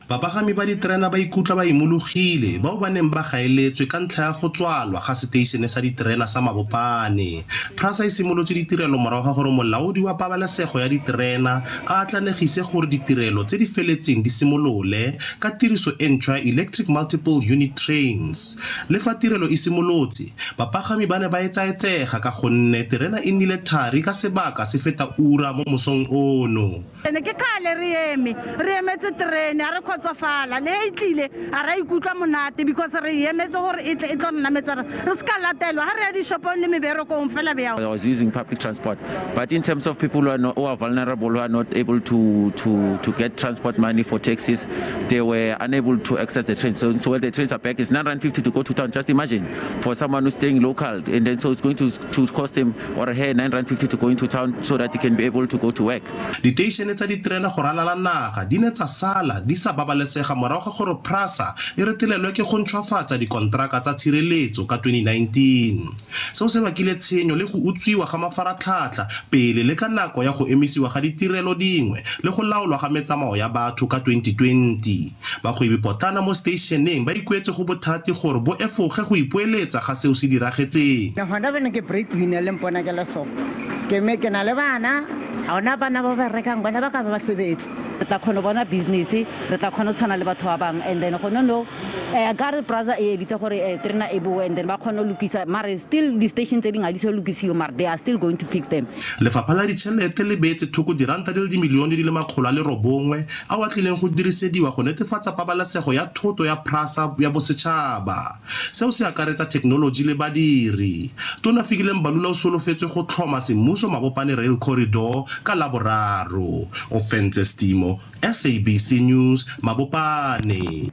Bapagami ba diterena ba ikutlwa ba imologile bao ba neng ba gaeletswe ka ntlha ya go tswalwa ga seteišene sa diterena sa Mabopane. Prasa e simolotse ditirelo morago ga gore molaodi wa pabalesego ya diterena a atlanegise gore ditirelo tse di feletseng di simolole ka tiriso e ntšhwa ya Electric Multiple Unit Trains. Le fa tirelo e simolotse, bapagami ba ne ba etsaetsega ka gonne terena e nnile thari ka sebaka se feta ura mo mosong ono. Ene ke kgale re eme, re emetse terene, a re kgotsofala. Le e tlile, a ra ikutlwa monate because re emetse gore e tle e tlo nna metsa re se ka latelwa ha re ya dishopong le meberekong fela bjao. I was using public transport, but in terms of people who are, not, who are vulnerable, who are not able to get transport money for taxis, they were unable to access the train. So when the trains are back, it's 950 to go to town. Just imagine, for someone who's staying local, and then so it's going to cost him or her 950 to go into town so that he can be able to go to work. Diteišene tsa diterena go ralala naga di ne tsa sala di sa babalesega morago ga gore Prasa e retelelwe ke go ntšhwafatsa dikontraka tsa tshireletso ka 2019. Seo se bakile tshenyo le go utswiwa ga mafaratlhatlha pele le ka nako ya go emisiwa ga ditirelo dingwe le go laolwa ga metsamao ya batho ka 2020. Bagwebi potlana mo seteišeneng ba ikuetse go bothati gore bo efoge go ipoeletsa ga seo se diragetseng. Gona bene ke breadwinner le mpona ke le so. Ke me ke na le bana, ha ona bana ba berekang, bana ba ka ba sebetse. Re tla kgona go bona business, re tla kgona go tshwana le batho ba bangwe, and then gone no ka re Prasa e editse gore terena e boe, and then ba kgone go lokisa, mare still di-station tse dingwe ga di so lokisiwe, mare they are still going to fix them. Lefapha la ditšhelete le beetse thoko diranta di le dimilione di le 900 ao a tlileng go dirisediwa go netefatsa pabalesego ya thoto ya Prasa ya bosetšhaba. Seo se akaretsa thekenoloji le badiri. Tona Fikile Mbalula o solofetswe go tlhoma semmuso Mabopane Rail Corridor ka Laboraro. Ofentse Stimo, SABC News, Mabopane.